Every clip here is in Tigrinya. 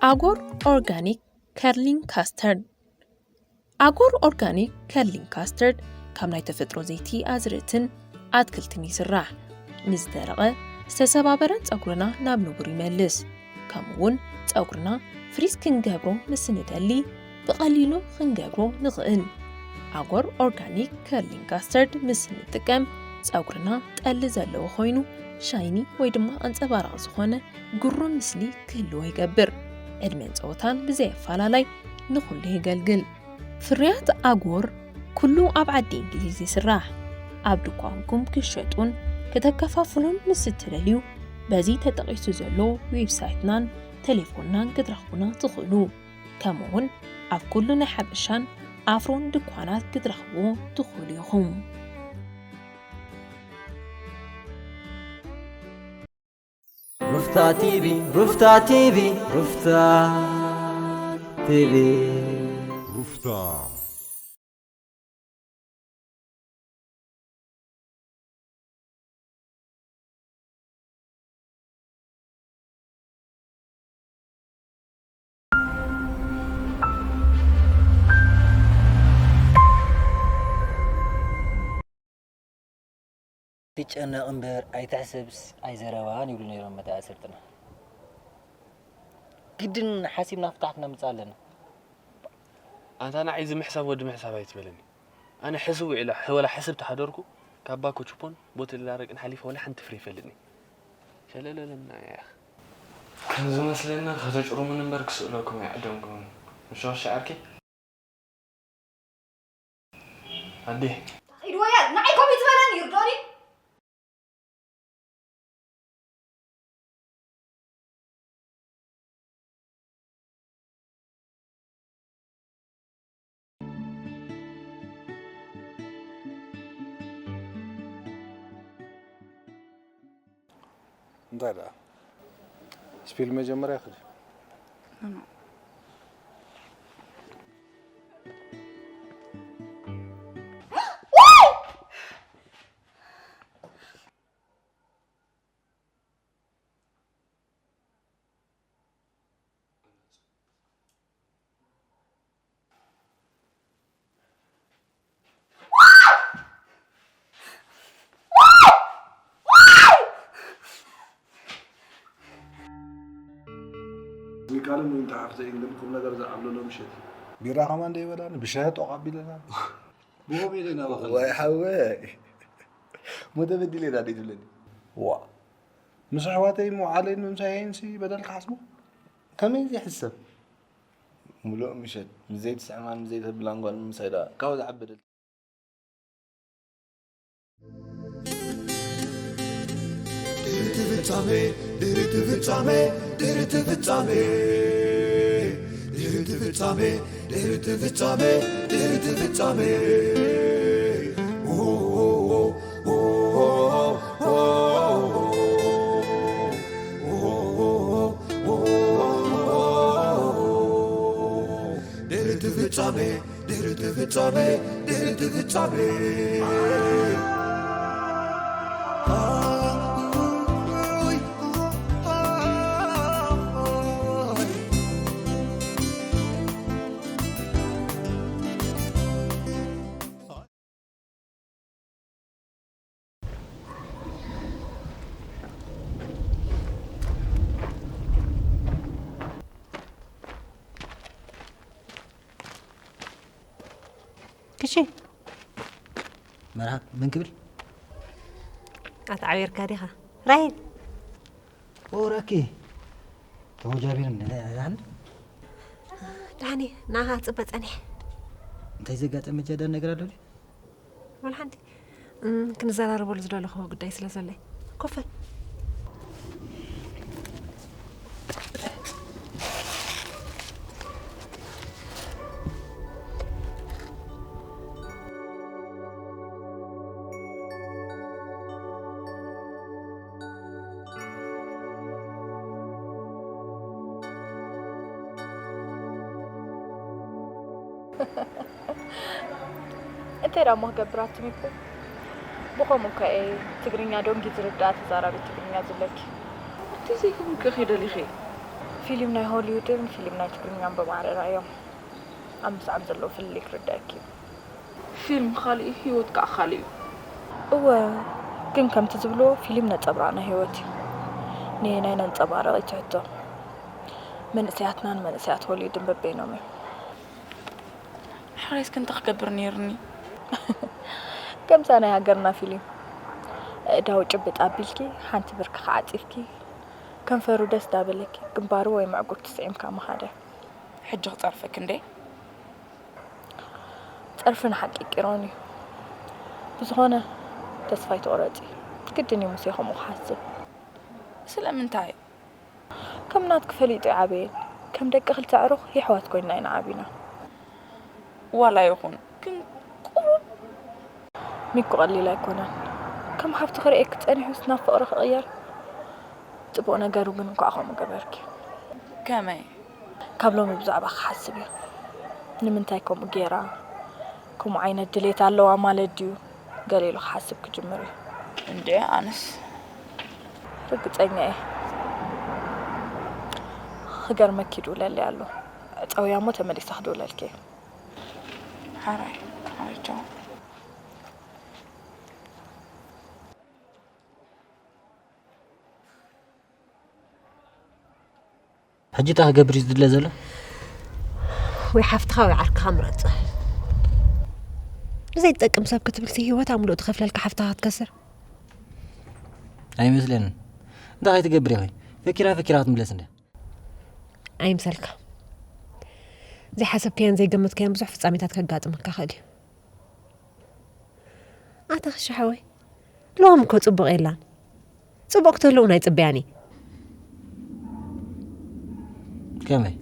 ኣጎር ኦርጋኒክ ከርሊንግ ካስተርድ። ኣጎር ኦርጋኒክ ከርሊንግ ካስተርድ ካብ ናይ ተፈጥሮ ዘይቲ ኣዝርእትን ኣትክልትን ይስራሕ። ንዝደረቐ ዝተሰባበረን ጸጉርና ናብ ንቡር ይመልስ። ከምኡ እውን ጸጉርና ፍሪዝ ክንገብሮ ምስ ንደሊ ብቐሊሉ ክንገብሮ ንኽእል። ኣጎር ኦርጋኒክ ከርሊንግ ካስተርድ ምስ ንጥቀም ጸጉርና ጠሊ ዘለዎ ኮይኑ ሻይኒ ወይ ድማ ኣንጸባራቒ ዝኾነ ግሩም ምስሊ ክህልዎ ይገብር። ዕድመን ጸወታን ብዘይ ኣፈላላይ ንኹሉ የገልግል። ፍርያት ኣጎር ኩሉ ኣብ ዓዲ እንግሊዝ ይስራሕ። ኣብ ድኳንኩም ክሸጡን ከተከፋፍሉን ምስ እትደልዩ በዚ ተጠቒሱ ዘሎ ዌብሳይትናን ቴሌፎንናን ክትረኽቡና ትኽእሉ። ከምኡውን ኣብ ኩሉ ናይ ሓበሻን ኣፍሮን ድኳናት ክትረኽብዎ ትኽእሉ ኢኹም። ሩፍታ ቲቪ፣ ሩፍታ ቲቪ፣ ሩፍታ ቲቪ። ሩፍታ። ትጨነቕ እምበር ኣይትሕሰብስ ኣይዘረባን ይብሉ ነይሮም መተኣሰርትና። ግድን ሓሲብና ፍታሕ ክነምጽእ ኣለና። ኣንታ ንዓይ እዚ ምሕሳብ ወዲ ምሕሳብ ኣይትበለኒ። ኣነ ሕስብ ውዒለ ወላ ሕስብ ተሓደርኩ ካብ ባኮ ቹፖን ቦትል ኣረቅን ሓሊፈ ወላ ሓንቲ ፍረ ይፈልጥኒ። ሸለለለና ያኽ። ከም ዝመስለኒ ከተጭሩሙኒ እምበር ክስእለኩም ኣይዕደምኩምን። ምሽ ወሻ ዓርኪ? ኣዴ። ኢድ ወያል ንዓይ ኮፒ ዝበለኒ ይርዶኒ። እንታይ ደኣ? ስፒል መጀመርያ ክድ። ቃልን ዊንታ ሓፍተይን ግን ቁም ነገር ዝዓብለሎ ምሸት እዩ። ቢራ ከማን ደይበላን ብሻሂ ጦቕ ኣቢለና። ብኦም ኢለ ናባኸ። ዋይ ሓወይ። ሞ ተበዲለ ኢና ደይ ትብለኒ? ዋ። ምስ ኣሕዋተይ ምውዓለይን ምምሳየይንሲ በደል ክሓስቦ? ከመይ ዘይሕሰብ? ሙሉእ ምሸት ምስ ዘይትስዕማን ምስ ዘይተብላን ጓል ምምሳይ ደኣ ካብኡ ዝዓቢ በደል። ድሕርቲ ፍጻመ፣ ድሕርቲ ፍጻመ፣ ድሕርቲ ፍጻመ፣ ድሕርቲ ፍጻመ፣ ድሕርቲ ፍጻመ፣ ድሕርቲ ፍጻመ። ድሕርቲ ፍጻመ፣ ድሕርቲ ፍጻመ፣ ድሕርቲ ፍጻመ። ክሺ። መርሃ፣ መን ክብል? ኣታ ዓብየርካ ዲኻ? ራሄል። ኦ፣ ራኪ። ተወጃቢን እንደ-፣ ያን? ዳኒ፣ ናኻ ጽበ ጸኒሕ። እንታይ ዘጋጠመ ጃዳ ነገር ኣሎ ድዩ? ወላ ሓንቲ። እም፣ ክንዘራረበሉ ዝደለኹዎ ጉዳይ ስለ ዘለይ። ኮፍ በል። እንታይ ደኣ እሞ ክገብር ኣትም እኮ። ብኸምኡ እኮ እየ ትግርኛ ዶንጊ ዝርድኣ ተዛራቢ ትግርኛ ዝብለኪ። እንታይ ዘይከውን ከ ከይደሊኺ? ፊልም ናይ ሆሊውድን ፊልም ናይ ትግርኛን ብማዕረራ እዮም። ኣብ ምስዓብ ዘሎ ፍልልይ ክርዳእኪ እዩ። ፊልም ካልእ እዩ፣ ህይወት ከዓ ካልእ እዩ። እወ፣ ግን ከምቲ ዝብልዎ ፊልም ነፀብራቕ ናይ ህይወት እዩ። ንየናይ ነንፀባረቕ እዩ ትሕቶ። መንእሰያትናን መንእሰያት ሆሊውድን በበይኖም እዮም። ሕራይ እስኪ እንታይ ክገብር ነይርኒ? ከምዛ ናይ ሃገርና ፊልም፣ ኣእዳው ጭብጥ ኣቢልኪ፣ ሓንቲ ብርኪ ክዓፂፍኪ፣ ከንፈሩ ደስ ዳበለኪ፣ ግንባሩ ወይ መዕጉርቱ ስዒምካ ምኻደ። ሕጂ ክፀርፈክ እንዴ? ፀርፊ ንሓቂ ቂሮን እዩ። ብዝኾነ ተስፋ ኣይትቑረፂ። ግድን እዩ ሙሴ ከምኡ ክሓስብ። ስለምንታይ? ከም ናትኪ ፈሊጡ ይዓበየን። ከም ደቂ ክልተ ኣዕሩኽ የሕዋት ኮይንና ኢና ዓቢና። ዋላ ይኹን ግን ቁሩብ ሚኩ ቀሊል ኣይኮነን። ከም ሓፍቲ ክርእየኪ ጸኒሑስ ናብ ፍቕሪ ክቕየር። ጽቡቕ ነገሩ ግን እንኳዕ ከምኡ ገበርኪ። ከመይ? ካብ ሎሚ ብዛዕባ ክሓስብ እዩ። ንምንታይ ከምኡ ገይራ? ከምኡ ዓይነት ድሌት ኣለዋ ማለት ድዩ? ገለ ኢሉ ክሓስብ ክጅምር እዩ። እንዴ ኣነስ ርግጸኛ እየ። ክገርመኪ ይድውለለይ ኣሎ። ዕጸውያ እሞ ተመሊሳ ክድውለልኪ እየ። ሓራይ ሓራይ ቻው። ሕጂ እንታይ ክገብር እዩ ዝድለ ዘሎ? ወይ ሓፍትኻ ወይ ዓርክኻ ምረፅ። ንዘይትጠቅም ሰብ ክትብልሲ ህይወታ ሙሉእ ትኸፍለልካ ሓፍትኻ ክትከስር ኣይመስለንን። እንታይ ከይትገብር ኢኺ? ፈኪራ ፈኪራ ክትምለስ እንድያ። ኣይምሰልካ። ዘይሓሰብካዮን ዘይገመትካዮን ብዙሕ ፍጻሜታት ከጋጥመካ ይኽእል እዩ። ኣታ ክሻ ሓወይ፣ ሎሚ እኮ ጽቡቕ የላን። ጽቡቕ ክትህሉ እውን ኣይጽበያን እየ። ከመይ?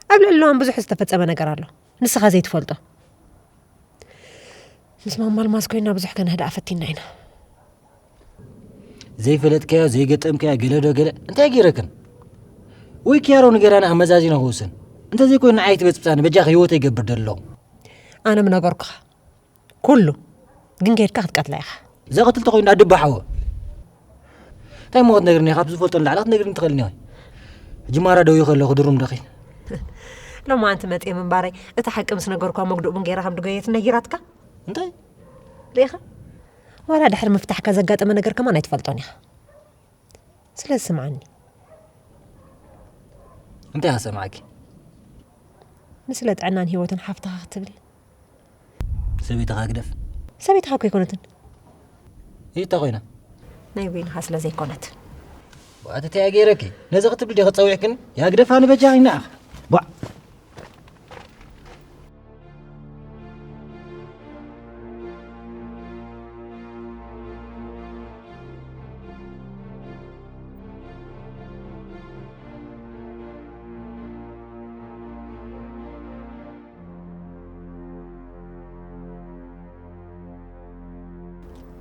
ኣብ ልዕሊ ሎሚ ብዙሕ ዝተፈጸመ ነገር ኣሎ፣ ንስኻ ዘይትፈልጦ። ምስ ማማ ኣልማዝ ኮይና ብዙሕ ከነህድኣ ፈቲና ኢና። ዘይፈለጥካዮ ዘይገጠምካዮ ገለ ዶ ገለ እንታይ ገይረክን? ወይ ክያሮ ንገራኒ ኣመዛዚነ ክውስን። እንተዘይኮይኑ ንዓይ ትበጽብጻኒ በጃኺ ህይወተይ ይገብር ደለኹ። ኣነ ምነገርኩኻ ኩሉ ግን ከይድካ ክትቀትላ ኢኻ። ዘቐትል ተኾይኑ ኣድባሓዎ። እንታይ እሞ ክትነግርኒ ኢኻ? ካብ ዝፈልጦ ንላዕሊ ክትነግርኒ ትኽእልኒ ኢኺ። ሕጂ ማራ ደው ከለኹ ድሩም ደኺ። ሎማዓንቲ መጽየ ምንባረይ እቲ ሓቂ ምስ ነገርኳ መጉድኡ ቡን ገይራ ከም ድጎየት ነጊራትካ። እንታይ? ርኢኻ? ዋላ ድሕሪ ምፍታሕካ ዘጋጠመ ነገር ከማን ኣይትፈልጦን ኢኻ። ስለዚ ስምዓኒ። እንታይ ኣሰማዕኪ? ንስለ ጥዕናን ህይወትን ሓፍትኻ ክትብል። ሰበይትኻ ግደፍ። ሰበይትኻ እኮ ኣይኮነትን። ይታ ኮይና? ናይ ወይንኻ ስለ ዘይኮነት። ዋእቲ እንታይ ገይረኪ? ነዚ ክትብል ዲኸ ጸዊዕክን? ያ ግደፋ ንበጃ ይናኣኽ። ቧዕ።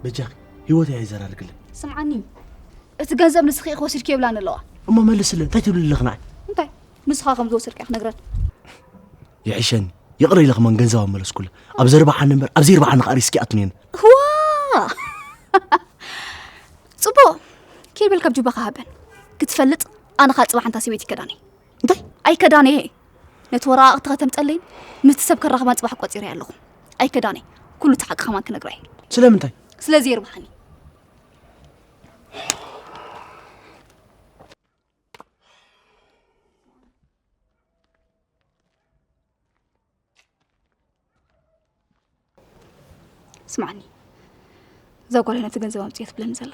በጃኺ ህይወተይ ኣይዘራርግልን። ስምዓኒ፣ እቲ ገንዘብ ንስኺ ኢኺ ወሲድክዮ ይብላኒ ኣለዋ። እሞ መልስለን፣ እንታይ ትብሊ ኣለኺ ንዓይ? እንታይ? ንስኻ ከም ዝወሰድካ ኢኺ ነግረን። ይሕሸኒ፣ ይቕረ ኢለ ከማን ገንዘብ ኣመለስኩላ። ኣብ ዘርባሓኒ እምበር ኣብ ዘይርባሓኒ ከኣ ሪስክ ይኣቱኒ እየ። ዋ! ጽቡቕ፣ ከይበል ካብ ጁባኻ ሃበን። ክትፈልጥ፣ ኣነ ኸኣ ጽባሕ እንታ ሰበይቲ ከዳኒ። እንታይ? ኣይከዳነ እየ። ነቲ ወረቓቕቲ ከተምጸለይን ምስቲ ሰብ ከራኽባን ጽባሕ ቆጺረ ኣለኹ። ኣይከዳነ። ኩሉ እቲ ሓቂ ከማን ክነግራ እየ። ስለምንታይ? ስለዚ የርብሓኒ። ስምዓኒ፣ እዛ ጓል ነቲ ገንዘብ ኣምፅኦ ትብለኒ ዘላ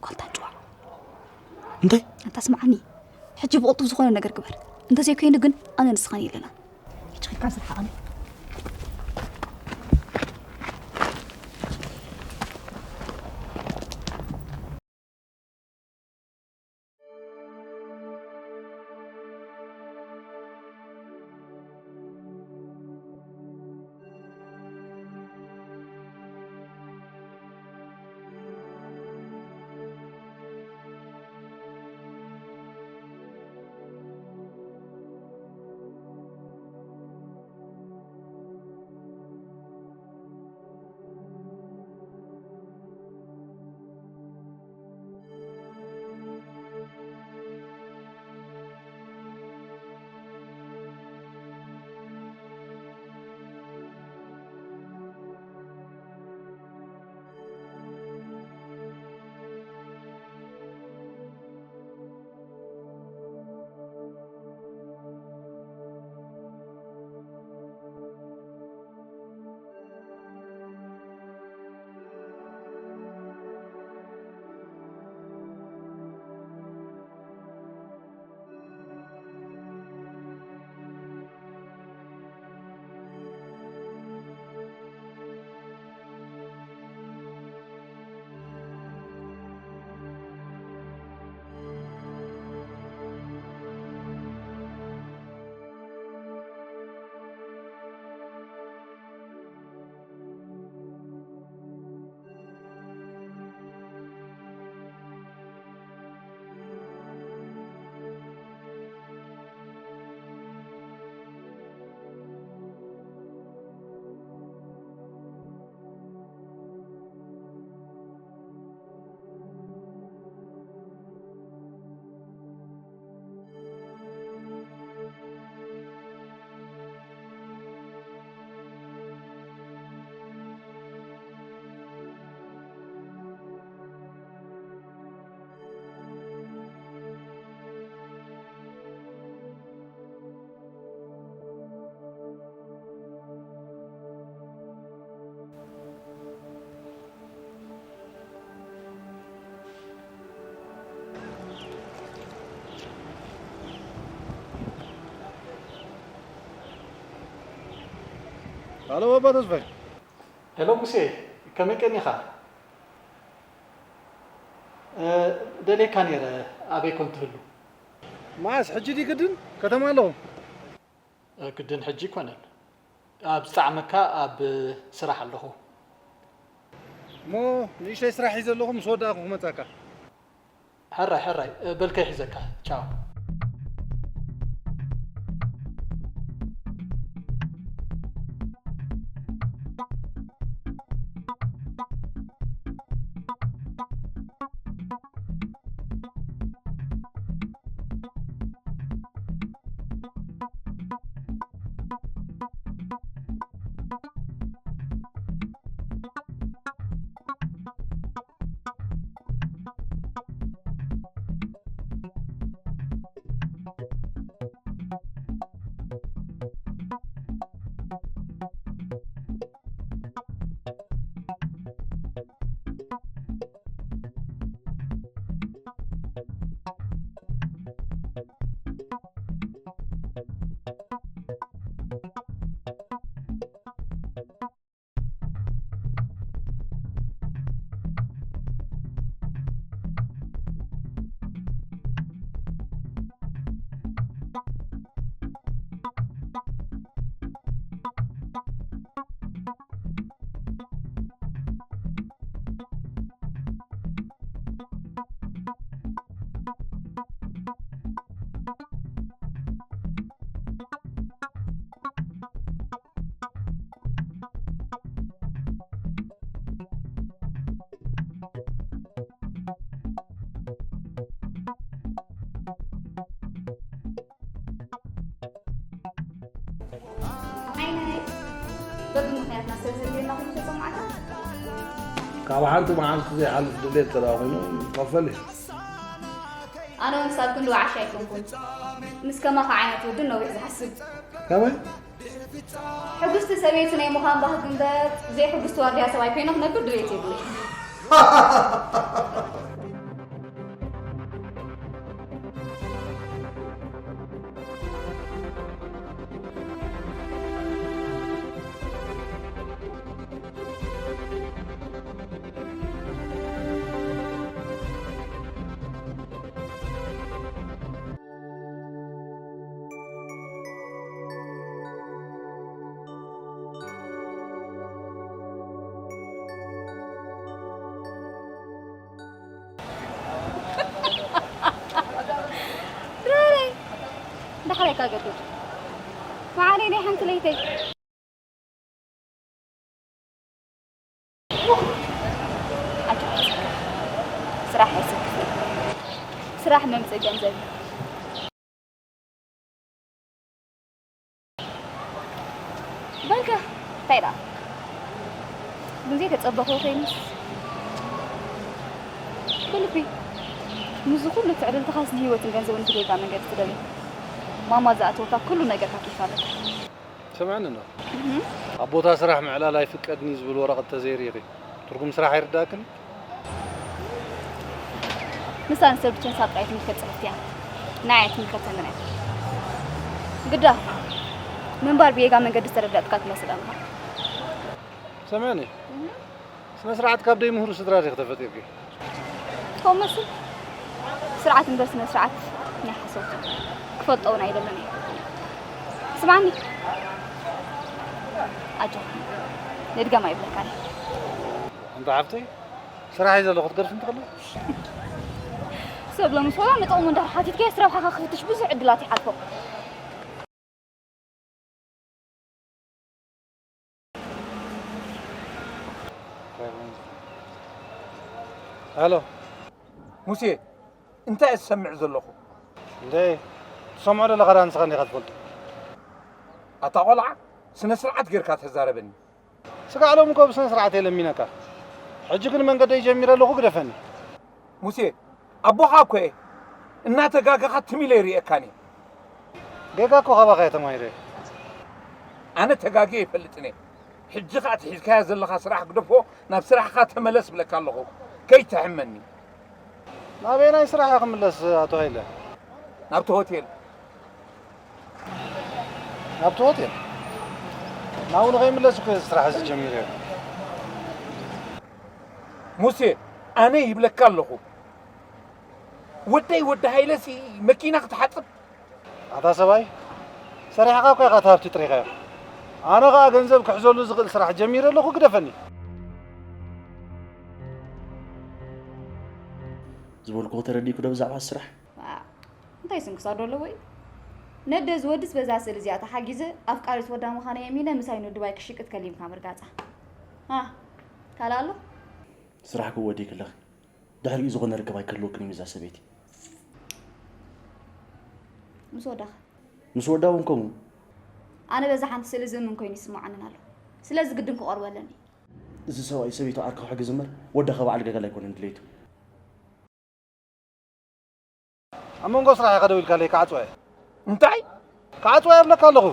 ጓል ታጭዋ። እንታይ? ኣንታ ስምዓኒ፣ ሕጂ ብቕልጡፍ ዝኾነ ነገር ግበር። እንተዘይኮይኑ ግን ኣነ ንስኻን የለና። ሕጂ ኸድካ ስርሓቐኒ። ኣሎ ባባ ተስፋይ። ሄሎ ሙሴ፣ ከመይ ቀኒኻ? እ፣ ደልየካ ነይረ፣ ኣበይ ኮን ትህሉ? መዓስ? ሕጂ ድዩ ግድን? ከተማ ኣለኹ። እ፣ ግድን ሕጂ ኣይኮነን። ኣብ ዝጠዓመካ ኣብ ስራሕ ኣለኹ። እሞ ንእሽተይ ስራሕ ሒዘ ኣለኹ፣ ምስ ወዳእኩ ክመጻካ። ሕራይ፣ ሕራይ፣ እ፣ በል ከይሒዘካ። ቻው። በብምኽንያትና ሰብ ዘድልየና ኮይኑ ተሰማዕካ? ካብ ሓንቲ መዓልቲ ዘይሓልፍ ድሌት ተደኣ ኮይኑ ይኸፈል እዩ። ኣነ እውን ክሳብ ክንዲ ወዓሻ ኣይኮንኩን። ምስ ከማኻ ዓይነት ውድን ነዊሕ ዝሓስብ። ከመይ? ሕጉስቲ ሰበይቲ ናይ ምዃን ባህጊ እምበር፣ ዘይሕጉስቲ ዋርድያ ሰብኣይ ኮይነ ክነብር ድሌት የብለይ። ዳሕራይ ካገዱ ማዓረይ ናይ ሓንቲ ለይተይ ስራሕ ኣይሰክፍን። ስራሕ መምፅኢ ገንዘብ እዩ። በልከ እንታይ ደኣ ግን ዘይተፀበኹ ኮይኑስ ብልቢ ምስዚ ኩሉ ትዕድልትኻስ ንህይወትን ገንዘብን ክልወካ መንገዲ ትደሊ ማማ ዝኣተወካ ኩሉ ነገርካ ኪፋለካ ስምዕኒ እንዶ ኣብ ቦታ ስራሕ ምዕላል ኣይፍቀድን እዩ ዝብል ወረቐት ተዘይሪኢኺ ትርጉም ስራሕ ኣይርዳእክን እዩ? ንሳ ንሰብ ብቸንሳ ጥራይ ትምልከት ጽሕፍቲ እያ። ንዓይ ኣይትምልከተንን እያ። ግዳ ምንባር ብጌጋ መንገዲ ዝተረዳእትካ ትመስል ኣለኻ። ስምዕኒ ስነ ስርዓት ካብ ደይ ምህሩ ስድራ ዲኺ ተፈጢርኪ? ከምኡ መስል ስርዓት እምበር ስነ ስርዓት ናይ ሓሶት ክፈልጦ እውን ኣይደልን እየ። ስምዓኒ ኣጆኻ ንድገም ኣይብለካን እየ። ኣንታ ሓፍተይ ስራሕ እዩ ዘሎ ክትገድፊ እንተኸለ ሰብ ሎምስ ዋላ ንጥቕሙ እንድሕር ሓቲትካዮስ ረብሓኻ ክፍትሽ ብዙሕ ዕድላት ይሓልፎ። ሄሎ ሙሴ እንታይ እየ ዝሰምዕ ዘለኹ? እንደ ትሰምዖ ዘለኻ ዳ ንስኻ እንዲኻ ትፈልጦ ኣታ ቆልዓ ስነ ስርዓት ጌርካ ተዛረበኒ። ስጋዕ ሎም እኮ ብስነ ስርዓት እየ ለሚነካ ሕጂ ግን መንገደይ ጀሚረ ኣለኹ ግደፈኒ ሙሴ ኣቦኻ እኮ እየ እናተጋገኻ ትም ኢለ ይርእየካን እየ ጌጋ እኮ ካባኻ እየ ተማሂረ ኣነ ተጋግየ ይፈልጥን እየ ሕጂ ኸኣ ትሒዝካያ ዘለኻ ስራሕ ግደፎ ናብ ስራሕኻ ተመለስ ብለካ ኣለኹ ከይትሕመኒ ናበየናይ ስራሕ እየ ክምለስ ኣቶ ሃይለ ናብቲ ሆቴል ናብቲ ሆቴል ናብኡ ንኸይምለስ እኮ እዚ ስራሕ እዚ ጀሚረዮ። ሙሴ፣ ኣነ ይብለካ ኣለኹ፣ ወደይ ወዲ ሃይለሲ መኪና ክትሓጽብ። ኣታ ሰብኣይ፣ ሰሪሕኻ እኮ ኢኻ እቲ ሃብቲ ጥሪኻዮ። ኣነ ኸኣ ገንዘብ ክሕዘሉ ዝኽእል ስራሕ ጀሚረ ኣለኹ፣ ግደፈኒ። ዝበልኩዎ ተረዲእኩ ዶ ብዛዕባ ስራሕ? ዋ፣ እንታይ ስንክሳር ዶ ኣለዎ እዩ? ነደ ዝወድስ በዛ ስእሊ እዚኣ ተሓጊዘ ኣፍቃሪት ወዳ ምዃነይ ኣሚነ ምሳይ ንዱባይ ክሽቅጥ ከሊምካ ምርጋጻ። ሃ፣ ካልእ ኣሎ? ስራሕ ክወዲ ከለኺ ድሕሪኡ ዝኾነ ርክብ ኣይክህልወክን እዩ እዛ ሰበይቲ። ምስ ወዳኸ? ምስ ወዳ እውን ከምኡ። ኣነ በዛ ሓንቲ ስእሊ ዝእምን ኮይኑ ይስምዓንን ኣሎ። ስለዚ ግድን ክቐርቦ ኣለኒ። እዚ ሰብኣይ ሰበይቱ ዓርኪ ክሕግዝ እምበር ወዳኸ በዓል ገገል ኣይኮነን ድሌቱ። ኣብ መንጎ ስራሕ ኢኻ ደው ኢልካለይ፣ ክዓጽዋ እየ። እንታይ? ክዓጽዋ እየ እብለካ ኣለኹ።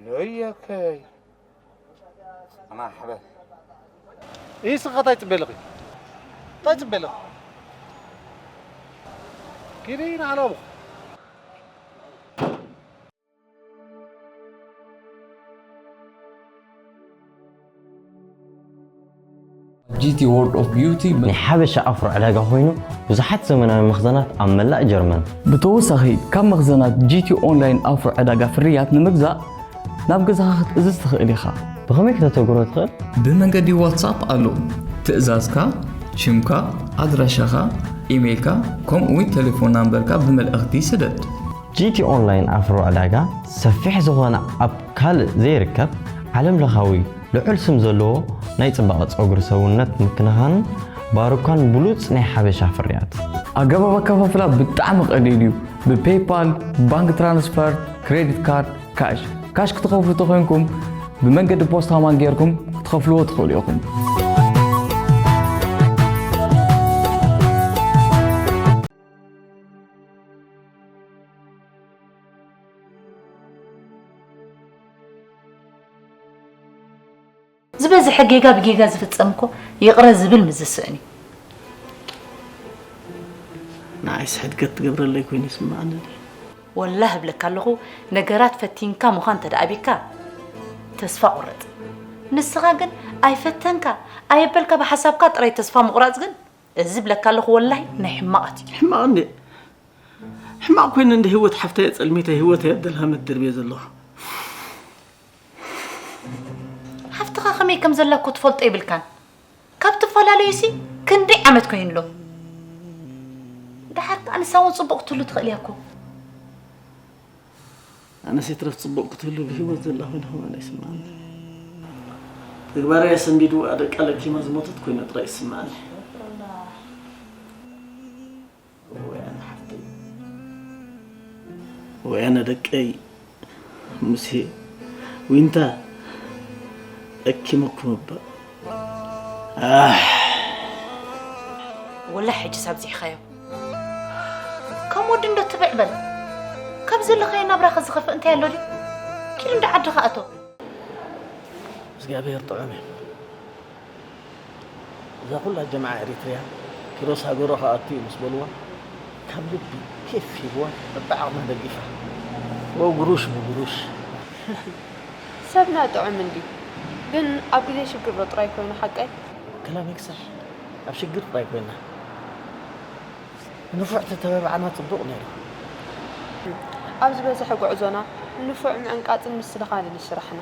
ነየከይ ኣና ሕበ ይስኻ እንታይ ጽበ ኣለኺ? እንታይ ጽበ ኣለኺ? ኪዲ ንዓላቡ። ጂቲ ወርልድ ኦፍ ቢዩቲ ናይ ሓበሻ ኣፍሮ ዕዳጋ ኮይኑ ብዙሓት ዘመናዊ መኽዘናት ኣብ መላእ ጀርመን። ብተወሳኺ ካብ መኽዘናት ጂቲ ኦንላይን ኣፍሮ ዕዳጋ ፍርያት ንምግዛእ ናብ ገዛኻ ክትእዝዝ ትኽእል ኢኻ። ብኸመይ ክተተግብሮ ትኽእል? ብመንገዲ ዋትሳፕ ኣሎ። ትእዛዝካ፣ ሽምካ፣ ኣድራሻኻ፣ ኢሜይልካ ከምኡውን ቴሌፎን ናምበርካ ብመልእኽቲ ስደድ። ጂቲ ኦንላይን ኣፍሮ ዕዳጋ ሰፊሕ ዝኾነ ኣብ ካልእ ዘይርከብ ዓለም ለኻዊ ልዑል ስም ዘለዎ ናይ ጽባቐ ጸጉሪ ሰውነት ምክንኻንን ባሩካን ብሉጽ ናይ ሓበሻ ፍርያት። ኣገባብ ኣከፋፍላ ብጣዕሚ ቀሊል እዩ። ብፔይፓል፣ ባንክ ትራንስፈር፣ ክሬዲት ካርድ፣ ካሽ። ካሽ ክትኸፍሉ ተኾይንኩም ብመንገዲ ፖስታ ማን ጌርኩም ክትኸፍልዎ ትኽእሉ ኢኹም። ዝበዝሐ ጌጋ ብጌጋ ዝፍጸም እኮ ይቕረ ዝብል ምስ ዝስእን እዩ። ንዓይስ ሕድገት ትገብረለይ ኮይኑ ይስምዓኒ ድዩ? ወላሂ እብለካ ኣለኹ፣ ነገራት ፈቲንካ ምዃን እንተ ደኣ ኣቢካ ተስፋ ቁረጽ። ንስኻ ግን ኣይፈተንካ ኣየበልካ ብሓሳብካ ጥራይ ተስፋ ምቑራጽ ግን እዚ እብለካ ኣለኹ ወላሂ ናይ ሕማቓት እዩ። ሕማቕ እንዴ? ሕማቕ ኮይኑ እንደ ህይወት ሓፍተይ ጸልሚተ ህይወት እየ ደልሃመት ድርብየ ዘለኹ። ሓፍትኻ ከመይ ከም ዘላ እኮ ትፈልጦ የብልካን። ካብ ትፈላለዩሲ ክንደይ ዓመት ኮይኑ ኣሎ። ደሓር ከኣ ንሳ እውን ጽቡቕ ክትህሉ ትኽእል እያ እኮ። ኣነስ ይትረፍ ጽቡቕ ክትህሉ ብህይወት ዘላ ኮይነ ከማን ኣይስምዓኒ። ተግባረይ ኣሰንቢዱ ኣደቃ ለኪማ ዝሞተት ኮይነ ጥራይ ይስምዓኒ። ወይ ኣነ ሓፍተይ፣ ወይ ኣነ ደቀይ፣ ሙሴ፣ ዊንታ፣ ለኪመኩም እባ። ኣሕ። ወላ ሕጅስ ኣብዚሕኻዮ። ከም ወዲ እንዶ ትብዕ በል። ካብ ዘለኻዮ ናብራኸ ዝኸፍእ እንታይ ኣሎ ድዩ? ኪድ እንዶ ዓድኻ እቶ። እግዚኣብሔር ጥዑም እዩ። እዛ ኩላ ጀምዓ ኤሪትርያ ኪሮስ ሃገሩ ክኣቱ እዩ ምስ በልዋ ካብ ልቢ ኬፍ ሂብዋ በብዓቕማ ደጊፋ ወጉሩሽ ብጉሩሽ። ሰብና ጥዑም እንድዩ ግን ኣብ ግዜ ሽግር ዶ ጥራይ ኮይኑ ሓቀይ? ክላመክሰ ኣብ ሽግር ጥራይ ኮይና ንፉዕ ተተባብዓና ጽቡቕ ነይሩ። ኣብ ዝበዝሐ ጉዕዞና ንፉዕ ምዕንቃጽን ምስልኻልን እዩ ስራሕና።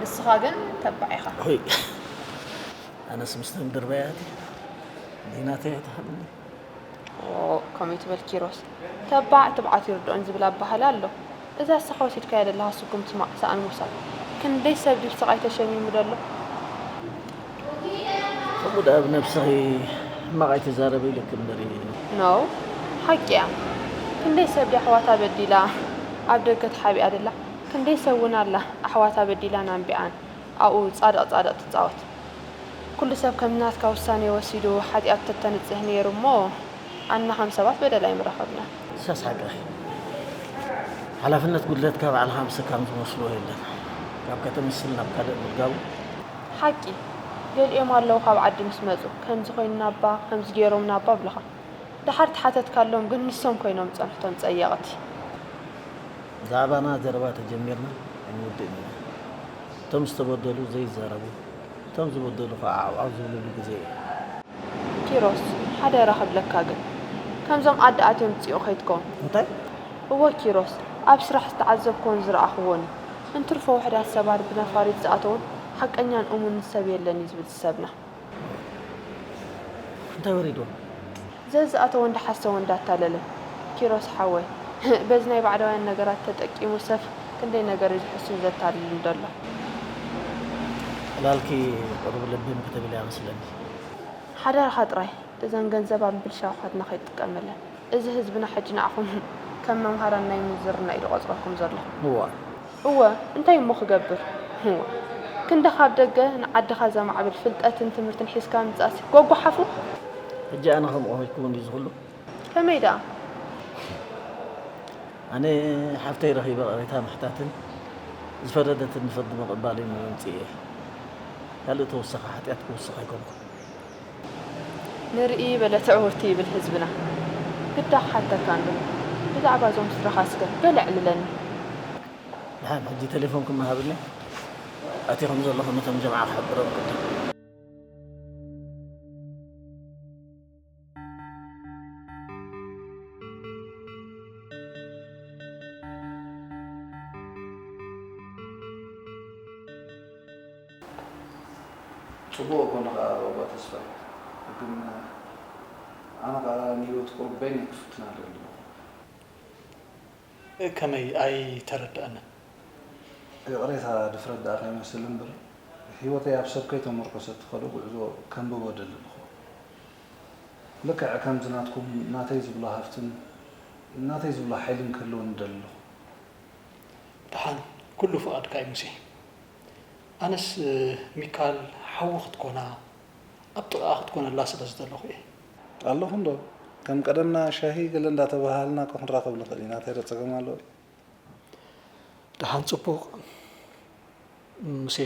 ንስኻ ግን ተባዕ ኢኻ። ሆይ ኣነስ ምስቶም ድርባያት ዲናተይ ኣይትሃብኒ። ከምኡ ትበል ኪሮስ። ተባዕ ትብዓት ይርድኦን ዝብል ኣባህላ ኣሎ። እዛ እስኻ ወሲድካያ ዘለኻ ስጉምቲ ማዕ ሰኣን ምውሳድ። ክንደይ ሰብ ድዩ ስቓይ ተሸሚሙ ደሎ? ከምኡ ደኣ ብነብስኺ ሕማቕ ኣይትዛረቢ ኢለኪ እምበሪ። ኖው ሓቂ እያ። ክንደይ ሰብ ድያ ኣሕዋታ በዲላ ኣብ ደገ ተሓቢኣ ደላ። ክንደይ ሰብ እውን ኣላ ኣሕዋታ በዲላን ኣንቢዓን ኣብኡ ጻድቕ ጻድቕ ትጻወት። ኩሉ ሰብ ከም ናትካ ውሳኔ ወሲዱ ሓጢኣት ተተንጽህ ነይሩ እሞ ኣና ከም ሰባት በደል ኣይምረኸብናን። ንሳስ ሓቅኺ። ሓላፍነት ጉድለትካ ባዕልኻ ምስካም ዝመስልዎ የለን። ካብ ከተምስል ናብ ካልእ ምልጋቡ። ሓቂ። ገሊኦም ኣለዉ ካብ ዓዲ ምስ መጹ ከምዚ ኮይንናባ ከምዚ ገይሮምናባ ብልኻ። ደሓር ተሓተትካሎም ግን ንሶም ኮይኖም ጸንሕቶም ጸየቕቲ። ብዛዕባና ዘረባ ተጀሚርና ኣይንውድእን ኢና። እቶም ዝተበደሉ ዘይዛረቡ፣ እቶም ዝበደሉ ኸዓ ዓው ዓው ዝብልሉ ግዜ እዩ። ኪሮስ፣ ሓደራ ክብለካ ግን፣ ከምዞም ዓዲ ኣትዮም ዝፅኡ ከይትከውን። እንታይ? እወ ኪሮስ፣ ኣብ ስራሕ ዝተዓዘብክዎን ዝረኣኽዎን እዩ። እንትርፎ ውሑዳት ሰባት ብነፋሪት ዝኣተዉን ሓቀኛን እሙንን ሰብ የለን እዩ ዝብል ዝሰብና። እንታይ ወሪድዎ? ዘዝኣተወ እንዳሓሰወ እንዳታለለ። ኪሮስ ሓወይ፣ በዚ ናይ ባዕዳውያን ነገራት ተጠቂሙ ሰብ ክንደይ ነገር እዩ ዝሕሱን ዘታልልን ዘሎ። ዕላልኪ ቁሩብ ልብም ክትብል እያ መስለኒ። ሓደራኻ ጥራይ እዘን ገንዘብ ኣብ ብልሽው ኣኻትና ከይትጥቀመለን። እዚ ህዝብና ሕጂ ንዓኹም ከም መምሃራን ናይ ምንዝርና እዩ ዝቖጽረኩም ዘሎ። እዋ እወ እንታይ እሞ ክገብር? እወ ክንድኻ ኣብ ደገ ንዓድኻ ዘማዕብል ፍልጠትን ትምህርትን ሒዝካ ምምጻእሲ ጎጓሓፉ። ሕጂ ኣነ ከምኡ ከይትከውን ድዩ ዝኽሉ? ከመይ ደኣ? ኣነ ሓፍተይ ረኺበ ቅሬታ ምሕታትን ዝፈረደትኒ ፍርዲ ምቕባልን እዩ መምጽኤ። ካልእ ተወሳኺ ሓጢኣት ክውስኽ ኣይኮንኩን። ንርኢ በለት ዕውርቲ ይብል ህዝብና። ግዳ ክሓተካ እንዶ ብዛዕባ እዞም ስድራኻ እስከ ገለ ኣዕልለኒ። ደሓን ሕጂ ቴሌፎንኩም ሃብኒ። ኣቲኹም ዘለኹም እቶም ጀምዓ ክሕብሮም ቅድም። ጽቡቕ እኮ ንኻ ባባ ተስፋይ፣ ግን ኣነ ከኣ ንህይወት ቁሩብ በይነይ ክፍትና ደሊ። ከመይ ኣይተረድኣንን። ይቕሬታ ድፍረት ደኣ ከይመስል እምበር፣ ህይወተይ ኣብ ሰብ ከይተመርኮሰት ትኸዶ ጉዕዞ ከንብቦ ደሊ ኣለኹ። ልክዕ ከምዚ ናትኩም ናተይ ዝብሎ ሃፍትን ናተይ ዝብሎ ሓይልን ክህልወኒ ደሊ ኣለኹ። ደሓን ኩሉ ፍቓድካ እዩ ሙሴ። ኣነስ ሚካል ሓዊ ክትኮና ኣብ ጥቓኣ ክትኮነላ ስለ ዝደለኹ እየ። ኣለኹ እንዶ ከም ቀደምና ሻሂ ገለ እንዳተባሃሃልና እኮ ክንራኸብ ንኽእል ኢና። እንታይ ዶ ጸገም ኣለዎ? ደሓን ጽቡቕ ሙሴ።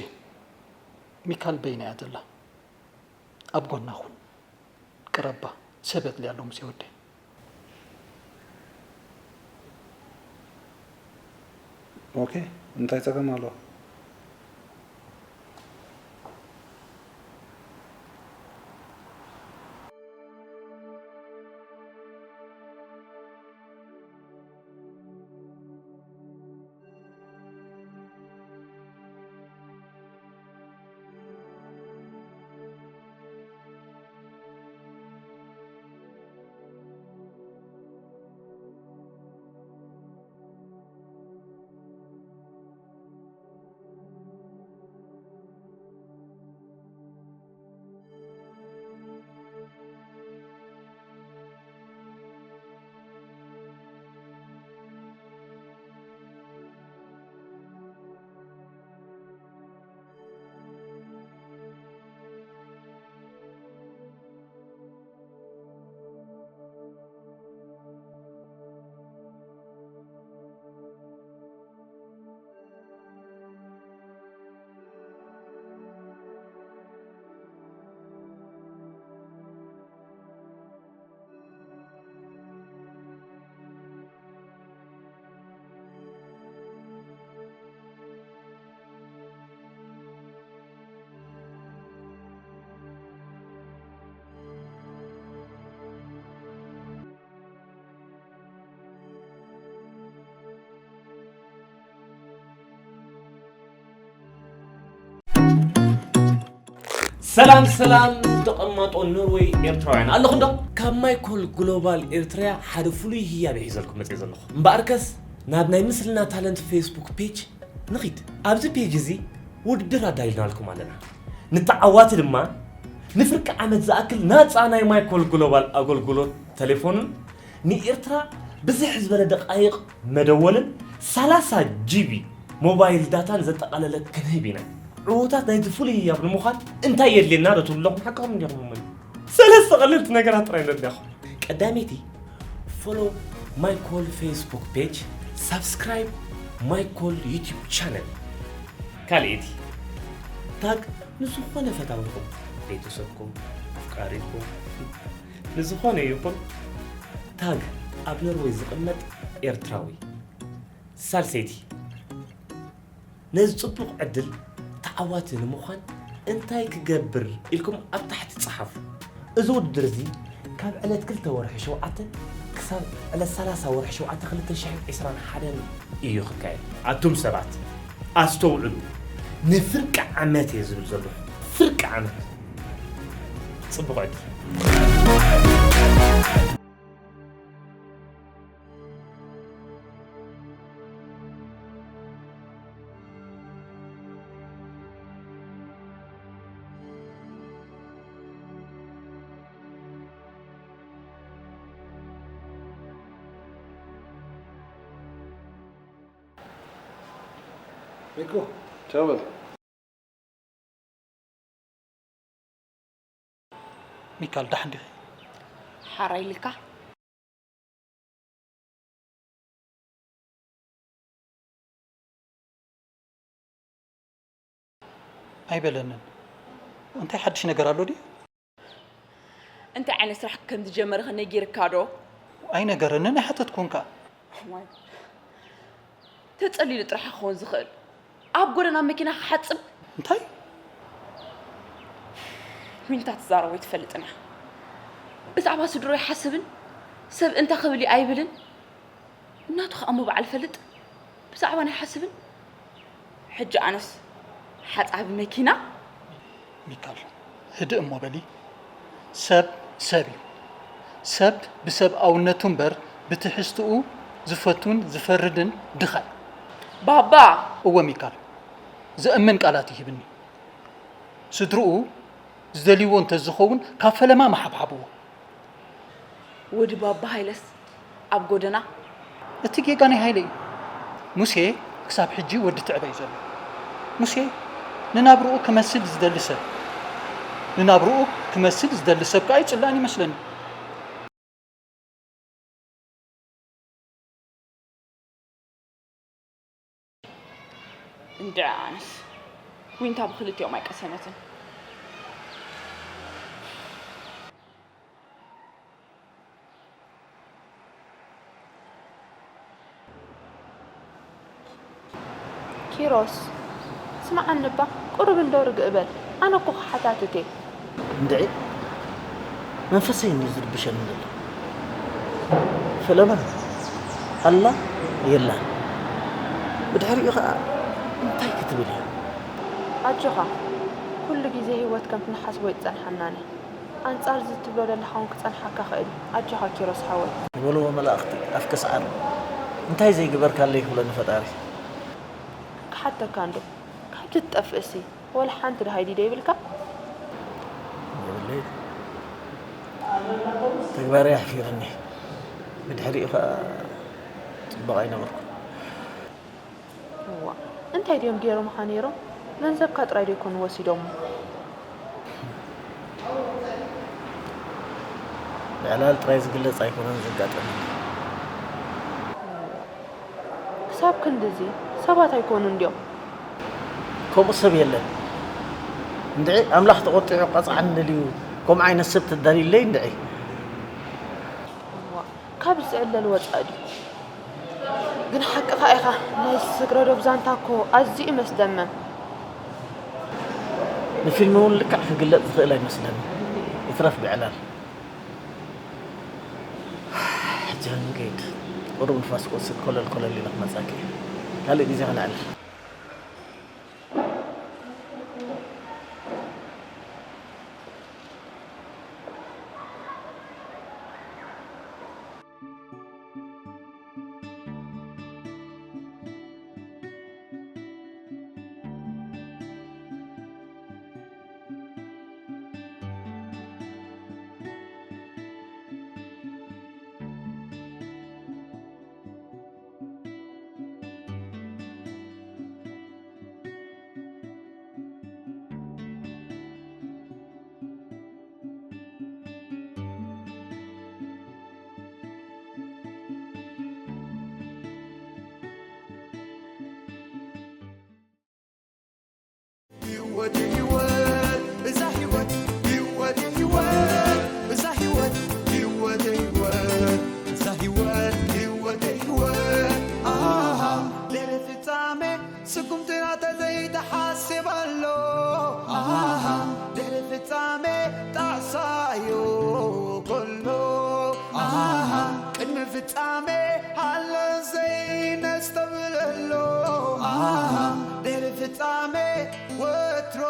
ሚካል በይና እያ ዘላ። ኣብ ጎና ኩን። ቅረባ። ሰብ የድልያ ኣሎ ሙሴ ወደይ። ኦኬ እንታይ ጸገም ኣለዎ? ሰላም ሰላም ተቐማጦ ኖርወይ ኤርትራውያን ኣለኹም ዶ? ካብ ማይኮል ግሎባል ኤርትራያ ሓደ ፍሉይ ህያብ ሒዘልኩም መጽየ ዘለኹ። እምበኣርከስ ናብ ናይ ምስልና ታለንት ፌስቡክ ፔጅ ንኺድ። ኣብዚ ፔጅ እዚ ውድድር ኣዳሊናልኩም ኣለና። ንተዓዋቲ ድማ ንፍርቂ ዓመት ዝኣክል ናጻ ናይ ማይኮል ግሎባል ኣገልግሎት ተሌፎንን ንኤርትራ ብዝሕ ዝበለ ደቃይቕ መደወልን ሰላሳ ጂቢ ሞባይል ዳታን ዘጠቓለለ ክንህብ ኢና። ዕዉታት ናይዚ ፍሉይ ህያብ ንምዃን እንታይ የድልየና ዶ ትብሉ ኣለኹም? ሓቅኹም እንዲኹም እመኑ። ሰለስተ ቀለልቲ ነገራት ጥራይ ነድልያኹም። ቀዳመይቲ ፎሎ ማይኮል ፌስቡክ ፔጅ፣ ሳብስክራይብ ማይኮል ዩቲዩብ ቻነል። ካልኣይቲ ታግ ንዝኾነ ፈታዊኹም፣ ቤተሰብኩም፣ ኣፍቃሪትኩም፣ ንዝኾነ ይኹን ታግ ኣብ ኖርወይ ዝቕመጥ ኤርትራዊ። ሳልሰይቲ፣ ነዚ ጽቡቕ ዕድል ተዓዋቲ ንምዃን እንታይ ክገብር ኢልኩም ኣብ ታሕቲ ጸሓፉ። እዚ ውድድር እዚ ካብ ዕለት ክልተ ወርሒ ሸውዓተ ክሳብ ዕለት ሰላሳ ወርሒ ሸውዓተ ክልተ ሽሕን ዕስራን ሓደን እዩ ክካየድ። ኣቱም ሰባት ኣስተውዕሉ፣ ንፍርቂ ዓመት እየ ዝብል ዘለኹ። ፍርቂ ዓመት። ጽቡቕ ዕድል። ሚኩ፣ ቻው በል። ሚካል፣ ደሓን ዲኺ? ሓራይ ኢልካ? ኣይበለንን። እንታይ ሓድሽ ነገር ኣሎ ድዩ? እንታይ ዓይነት ስራሕ ከም ዝጀመረ ከ ነጊርካ ዶ? ኣይነገረንን፣ ኣይሓተትኩን ከኣ። እዋይ። ተጸሊሉ ጥራሕ ክኸውን ዝኽእል። ኣብ ጎደና መኪና ክሓጽብ? እንታይ? ዊንታ ትዛረቦ ኣይትፈልጥን እያ። ብዛዕባ ስድሮ ይሓስብን ሰብ እንታይ ክብል እዩ ኣይብልን። እናቱ ከኣ እሞ በዓል ፈልጥ ብዛዕባ ናይ ሓስብን። ሕጂ ኣነስ ሓጻቢ መኪና። ሚካል፣ ህድእ እሞ በሊ። ሰብ ሰብ እዩ። ሰብ ብሰብኣውነቱ እምበር ብትሕዝትኡ ዝፈቱን ዝፈርድን ድኻ እዩ። ባባ! እወ ሚካል፣ ዘእምን ቃላት ይህብኒ። ስድርኡ ዝደልይዎ እንተዝኸውን ካብ ፈለማ ምሓብሓብዎ። ወዲ ባባ ሃይለስ ኣብ ጎደና? እቲ ጌጋ ናይ ሃይለ እዩ። ሙሴ ክሳብ ሕጂ ወዲ ትዕበ እዩ ዘሎ። ሙሴ ንናብርኡ ክመስል ዝደሊ ሰብ፣ ንናብርኡ ክመስል ዝደሊ ሰብ ከኣ ይጽላእን ይመስለኒ። እንድዒ ኣነስ ዊንታ ብክልቲኦም ኣይቀሰነትን። ኪሮስ፣ ስምዓኒ እባ፣ ቁሩብ እንዶ ርግእ በል። ኣነ እኮ ክሓታትት እየ። እንድዒ፣ መንፈሰይ እንድዩ ዝርብሸኒ ዘሎ። ፈለማ ኣላ የላን። ብድሕሪኡ ኸኣ እንታይ ክትብል እያ? ኣጆኻ፣ ኩሉ ግዜ ህይወት ከምቲ ንሓስቦ ኣይትጸንሓናን እያ። ኣንጻር እዚ ትብሎ ዘለኻ እውን ክጸንሓካ ክእል እዩ። ኣጆኻ ኪሮስ ሓወይ። ዝበልዎ መላእኽቲ ኣፍከ ሰዓር፣ እንታይ ዘይግበርካለይ ክብለኒ ፈጣሪ። ክሓተካ እንዶ፣ ካብቲ ትጠፍእሲ፣ ወላ ሓንቲ ደሃይ ድዩ ዘይብልካ? የብለይ። ተግባረይ ኣሕፊሩኒ። ብድሕሪኡ ኸኣ ጽቡቕ ኣይነበርኩን። እዋ፣ እንታይ ድዮም ገይሮምኻ ነይሮም? ገንዘብካ ጥራይ ዶ ይኮኑ ወሲዶሞ? ብዕላል ጥራይ ዝግለጽ ኣይኮነን ዘጋጠመኒ። ክሳብ ክንድዚ ሰባት ኣይኮኑን ድዮም? ከምኡ ሰብ የለን። እንድዒ ኣምላኽ ተቖጢዑ ቀጽዓኒ ደልዩ ከምኡ ዓይነት ሰብ ተዳልዩለይ እንድዒ። እዋ፣ ካብ ዝዕለል ወጻኢ ድዩ? ግን ሓቅኻ ኢኻ፣ ናይ ስግረዶብ ዛንታ እኮ ኣዝዩ እዩ መስደመም። ንፊልም እውን ልክዕ ክግለጽ ዝኽእል ኣይመስለኒ። ይትረፍ ብዕላል። ሕጂ ክንከይድ። ቁሩብ ንፋስ ክወስድ ኮለል ኮለል ኢለ ክመጻኪ እየ። ካልእ ግዜ ክነዕልል። ህይወት ህይወት እዛ ህይወት ህይወት ህይወት እዛ ህይወት ህይወት ህይወት ህይወት እዛ ህይወት ህይወት ህይወት ኣሃ ፍጻሜ ኣሎ ዘይነስተብለሎ። ኣሃ፣ ድሕሪ ፍጻሜ ወትሮ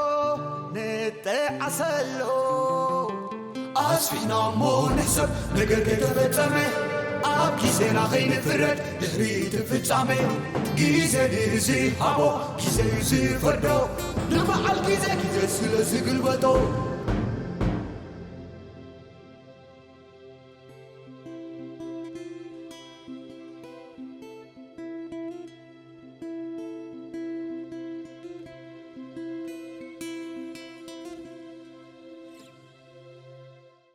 ንጠዓሰሎ። ኣስፊና እሞ ንሕሰብ ነገር ከይተፈጸመ፣ ኣብ ግዜና ከይንፍረድ ድሕሪ እቲ ፍጻሜ። ግዜ ንዝሃቦ ግዜ እዩ ዝፈርዶ፣ ንበዓል ግዜ ግዜ ስለ ዝግልበጦ።